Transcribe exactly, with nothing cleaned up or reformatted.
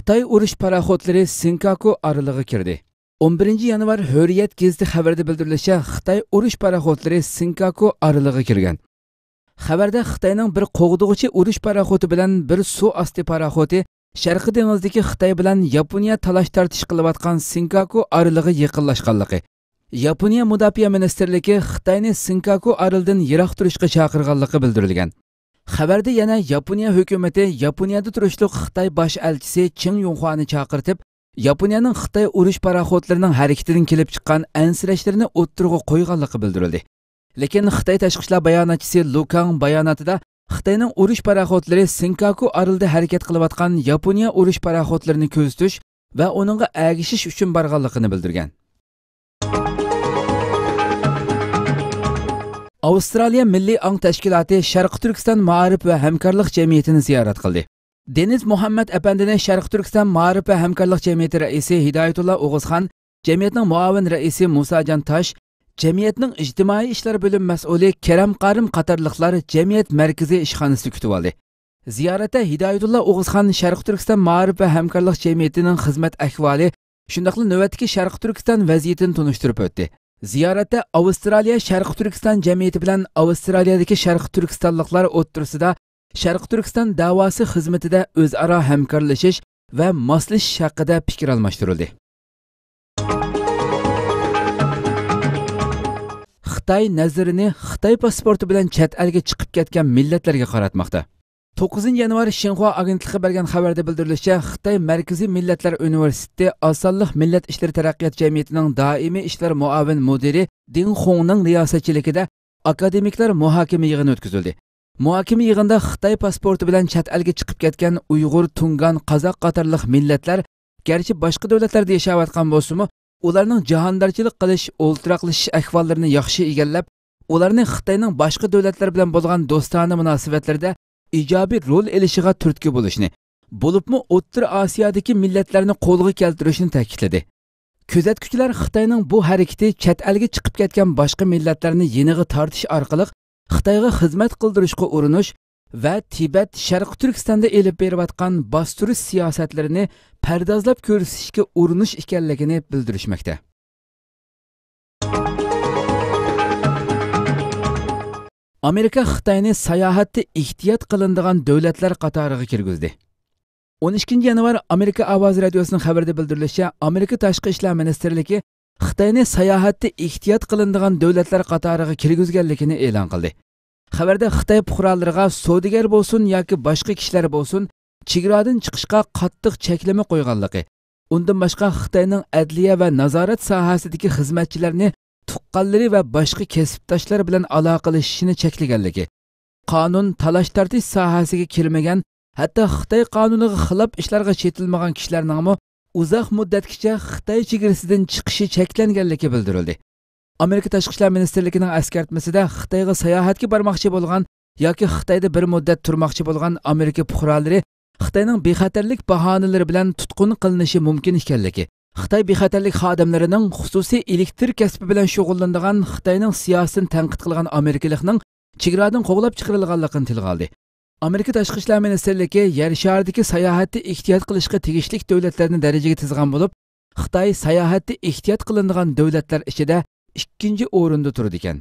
خىتاي ئۇرۇش پاراخوتلىرى سىنكاكۇ ئارىلىغا كىردى. ئون بىرىنچى يانۋار ھۆرىيەت گېزىتى خەۋىرىدە بىلدۈرۈلۈشىچە، خىتاي ئۇرۇش پاراخوتلىرى سىنكاكۇ ئارىلىغا كىرگەن. خەۋەردە خىتاينىڭ بىر قوغدىغۇچى ئۇرۇش پاراخوتى بىلەن بىر سۇ ئاستى پاراخوتى شەرقىي دېڭىزدىكى خىتاي بىلەن ياپونىيە تالاش-تارتىش قىلىۋاتقان سىنكاكۇ ئارىلىغا يېقىنلاشقانلىقى، ياپونىيە مۇداپىئە مىنىستىرلىكى خىتاينى سىنكاكۇ ئارىلىدىن يىراق تۇرۇشقا چاقىرغانلىقى بىلدۈرۈلگەن. خەۋەردە يەنە ياپونىيە ھۆكۈمىتى ياپونىيەدە تۇرۇشلۇق خىتاي باش ئەلچىسى چېڭ يۇڭخۇانى چاقىرتىپ، ياپونىيەنىڭ خىتاي ئۇرۇش پاراخوتلىرىنىڭ ھەرىكىتىدىن كېلىپ چىققان ئەنسىرەشلىرىنى ئوتتۇرىغا قويغانلىقى بىلدۈرۈلدى. لېكىن خىتاي تاشقى ئىشلار باياناتچىسى لۇ كاڭ باياناتىدا خىتاينىڭ ئۇرۇش پاراخوتلىرى سىنكاكۇ ئارىلىدا ھەرىكەت قىلىۋاتقان ياپونىيە ئۇرۇش پاراخوتلىرىنى كۆزىتىش ۋە ئۇنىڭغا ئەگىشىش ئۈچۈن بارغانلىقىنى بىلدۈرگەن. ئاۋسترالىيە مىللىي ئاڭ تەشكىلاتى شەرقىي تۈركىستان مائارىپ ۋە ھەمكارلىق جەمئىيىتىنى زىيارەت قىلدى. دېنىز مۇھەممەد ئەپەندىنى شەرقىي تۈركىستان مائارىپ ۋە ھەمكارلىق جەمئىيىتى رەئىسى ھىدايەتۇللا ئوغۇزخان، جەمئىيەتنىڭ مۇئاۋىن رەئىسى مۇساجان تاش، جەمئىيەتنىڭ ئىجتىمائىي ئىشلار بۆلۈم مەسئۇلى كېرەم قارىم قاتارلىقلار جەمئىيەت مەركىزىي ئىشخانىسىدا كۈتۈۋالدى. زىيارەتتە ھىدايەتۇللا ئوغۇزخان شەرقىي تۈركىستان مائارىپ ۋە ھەمكارلىق جەمئىيىتىنىڭ خىزمەت ئەھۋالى، شۇنداقلا نۆۋەتتىكى شەرقىي تۈركىستان ۋەزىيىتىنى تونۇشتۇرۇپ ئۆتتى. زىيارەتتە ئاۋسترالىيە شەرقىي تۈركىستان جەمئىيىتى بىلەن ئاۋسترالىيەدىكى شەرقىي تۈركىستانلىقلار ئوتتۇرىسىدا شەرقىي تۈركىستان دەۋاسى خىزمىتىدە ئۆزئارا ھەمكارلىشىش ۋە ماسلىشىش ھەققىدە پىكىر ئالماشتۇرۇلدى. خىتاي نەزىرىنى خىتاي پاسپورتى بىلەن چەت ئەلگە چىقىپ كەتكەن مىللەتلەرگە قاراتماقتا. توققۇزىنچى يانۋار شىنخۇا ئاگېنتلىقى بەرگەن خەۋەردە بىلدۈرۈلۈشىچە، خىتاي مەركىزىي مىللەتلەر ئۇنىۋېرسىتېتى ئاز سانلىق مىللەت ئىشلىرى تەرەققىيات جەمئىيىتىنىڭ دائىمىي ئىشلار مۇئاۋىن مۇدىرى دىڭ خۇڭنىڭ رىياسەتچىلىكىدە ئاكادېمىكلار مۇھاكىمە يىغىنى ئۆتكۈزۈلدى. مۇھاكىمە يىغىنىدا خىتاي پاسپورتى بىلەن چەت ئەلگە چىقىپ كەتكەن ئۇيغۇر، تۇڭگان، قازاق قاتارلىق مىللەتلەر گەرچە باشقا دۆلەتلەردە ياشاۋاتقان بولسىمۇ، ئۇلارنىڭ جاھاندارچىلىق قىلىش، ئولتۇراقلىشىش ئەھۋاللىرىنى ياخشى ئىگىلەپ، ئۇلارنى خىتاينىڭ باشقا دۆلەتلەر بىلەن بولغان دوستانە مۇناسىۋەتلىرىدە ئىجابىي رول ئېلىشىغا تۈرتكە بولۇشنى، بولۇپمۇ ئوتتۇرا ئاسىيادىكى مىللەتلەرنى قولغا كەلتۈرۈشنى تەكىتلىدى. كۆزەتكۈچىلەر خىتاينىڭ بۇ ھەرىكىتى چەت ئەلگە چىقىپ كەتكەن باشقا مىللەتلەرنى يېنىغا تارتىش ئارقىلىق خىتايغا خىزمەت قىلدۇرۇشقا ئۇرۇنۇش ۋە تىبەت، شەرقىي تۈركىستاندا ئېلىپ بېرىۋاتقان باستۇرۇش سىياسەتلىرىنى پەردازلاپ كۆرسىتىشكە ئۇرۇنۇش ئىكەنلىكىنى بىلدۈرۈشمەكتە. ئامېرىكا خىتاينى ساياھەتتە ئېھتىيات قىلىنىدىغان دۆلەتلەر قاتارىغا كىرگۈزدى. ئون ئىككىنچى يانۋار ئامېرىكا ئاۋازى رادىيوسىنىڭ خەۋىرىدە بىلدۈرۈلۈشىچە، ئامېرىكا تاشقى ئىشلار مىنىستىرلىكى خىتاينى ساياھەتتە ئېھتىيات قىلىنىدىغان دۆلەتلەر قاتارىغا كىرگۈزگەنلىكىنى ئېلان قىلدى. خەۋەردە خىتاي پۇقرالىرىغا سودىگەر بولسۇن ياكى باشقا كىشىلەر بولسۇن، چېگرادىن چىقىشقا قاتتىق چەكلىمە قويغانلىقى، ئۇندىن باشقا خىتاينىڭ ئەدلىيە ۋە نازارەت ساھەسىدىكى خىزمەتچىلەرنى تۇغقانلىرى ۋە باشقا كەسىپداشلار بىلەن ئالاقىلىشىشىنى چەكلىگەنلىكى، قانۇن تالاش-تارتىش ساھەسىگە كىرمىگەن، ھەتتا خىتاي قانۇنىغا خىلاپ ئىشلارغا چېتىلمىغان كىشىلەرنىڭمۇ ئۇزاق مۇددەتكىچە خىتاي چېگرىسىدىن چىقىشى چەكلەنگەنلىكى بىلدۈرۈلدى. ئامېرىكا تاشقى ئىشلار مىنىستىرلىكىنىڭ ئەسكەرتمىسىدە، خىتايغا ساياھەتكە بارماقچى بولغان ياكى خىتايدا بىر مۇددەت تۇرماقچى بولغان ئامېرىكا پۇقرالىرى خىتاينىڭ بىخەتەرلىك باھانىلىرى بىلەن تۇتقۇن قىلىنىشى مۇمكىن ئىكەنلىكى، خىتاي بىخەتەرلىك خادىملىرىنىڭ خۇسۇسىي ئېلېكتىر كەسپى بىلەن شۇغۇللىنىدىغان خىتاينىڭ سىياسىتىنى تەنقىد قىلغان ئامېرىكىلىقنىڭ چېگرادىن قوغلاپ چىقىرىلغانلىقىنى تىلغا ئالدى. ئامېرىكا تاشقى ئىشلار مىنىستىرلىكى يەر شارىدىكى ساياھەتتە ئېھتىيات قىلىشقا تېگىشلىك دۆلەتلەرنى دەرىجىگە تىزغان بولۇپ، خىتاي ساياھەتتە ئېھتىيات قىلىنىدىغان دۆلەتلەر ئىچىدە ئىككىنچى ئورۇندا تۇرىدىكەن.